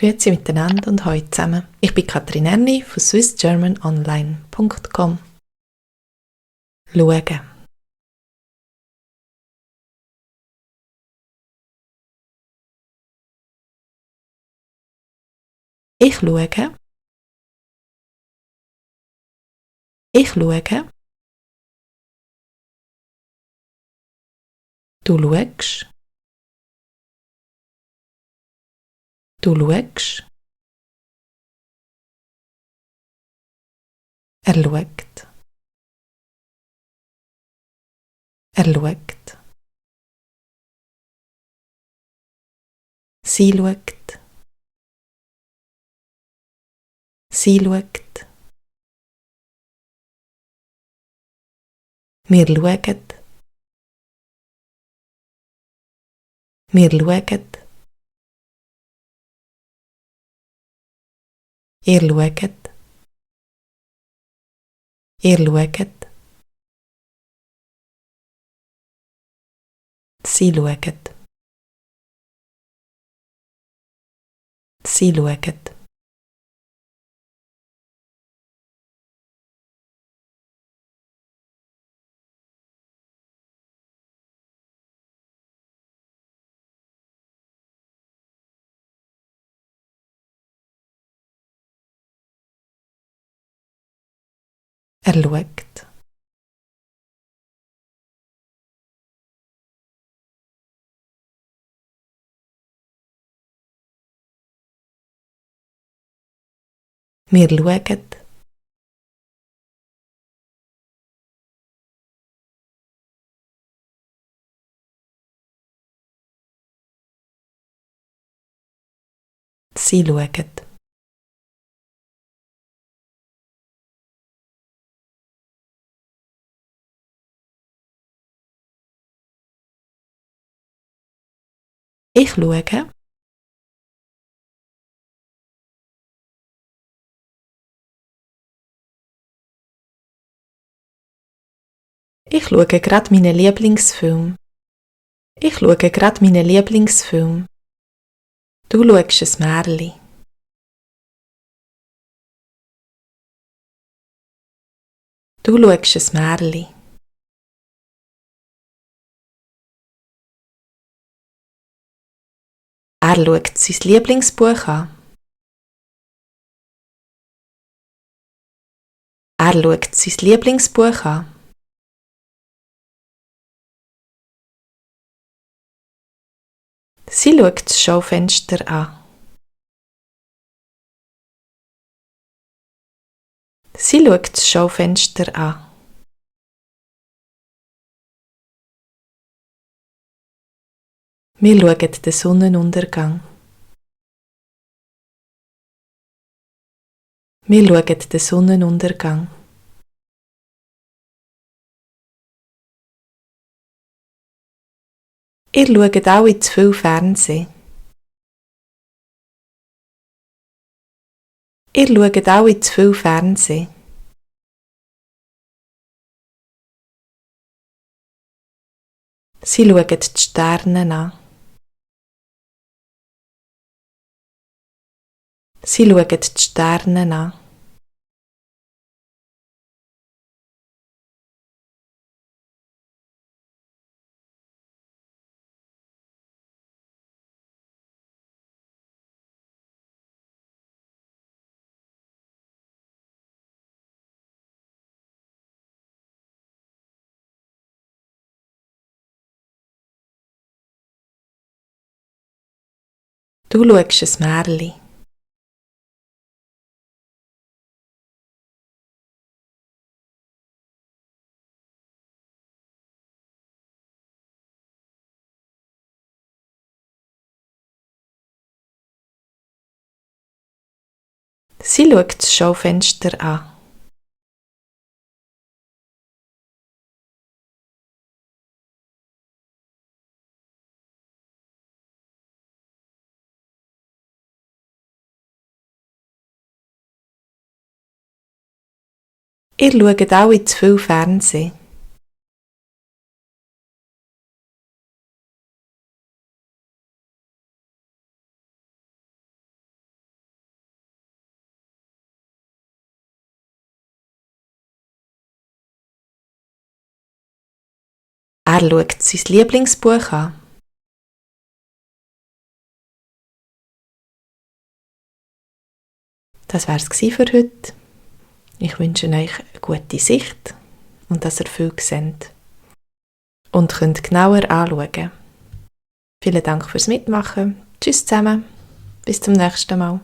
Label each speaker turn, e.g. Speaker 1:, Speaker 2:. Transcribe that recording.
Speaker 1: Grüezi miteinander und hallo zusammen. Ich bin Katrin Erni von swissgermanonline.com. Schauen. Ich schaue. Ich schaue. Du schaust. Du schaust. Er schaut. Er schaut. Sie schaut. Sie schaut. Wir schauen. Wir schauen. Ihr schaut. Ihr schaut. Sie schaut. Sie schaut. Er schaut. Wir schauen. Sie schaut. Ich schaue. Ich schaue gerade meinen Lieblingsfilm. Ich schaue gerade meinen Lieblingsfilm. Du schaust ein Märli. Du schaust ein Märli. Er schaut sein Lieblingsbuch an. Er schaut sein Lieblingsbuch an. Sie schaut das Schaufenster an. Sie schaut das Schaufenster an. Wir schauen den Sonnenuntergang. Wir schauen den Sonnenuntergang. Ihr schaut alle zu viel Fernsehen. Ihr schaut alle zu viel Fernsehen. Sie schauen die Sterne an. Sie schauen die Sterne an. Du schaust ein Märli. Sie schaut das Schaufenster an. Ihr schaut alle zu viel Fernsehen. Er schaut sein Lieblingsbuch an. Das war es für heute. Ich wünsche euch eine gute Sicht und dass ihr viel seht und könnt genauer anschauen. Vielen Dank fürs Mitmachen. Tschüss zusammen. Bis zum nächsten Mal.